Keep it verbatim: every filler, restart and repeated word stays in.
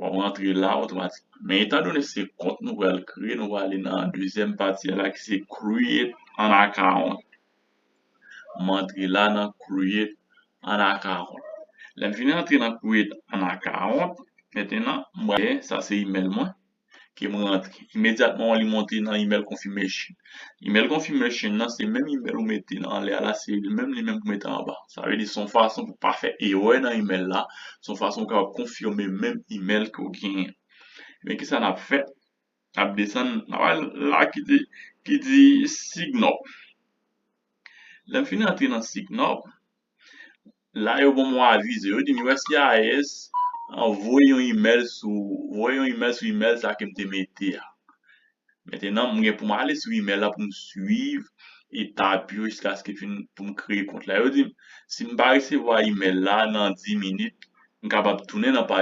W ap rantre la otomatikman. Men etan done se kont nou pral kreye, nou pral ale nan dezyèm pati a la ki se create an account. M antre la nan create an account. Lè m fin antre nan create an account, mentnan, m pral, sa se email mwen ke m rantre. Imedyatman, li monte nan email confirmation. Email confirmation nan, se menm email ou mete nan anlè a la, se li menm, li menm pou mete anba. Sa vle di, se yon fason pou pa fè erè nan email la, se yon fason ou kapab konfime menm email ke w genyen. Men kisa n ap fè? N ap desann, n ap al la ki di, ki di sign up. Lè m fin antre nan sign up, la yo ban m yon avizo, yo di m U S C I S voye yon email sou, voye yon email sou email sa ke m te mete a. Mentnan, m gen pou m ale sou email la pou m swiv etap yo jiskaske fin pou m kreye kont la. Yo di m, si m pa resevwa email la nan dis minit, m kapab tounen nan paj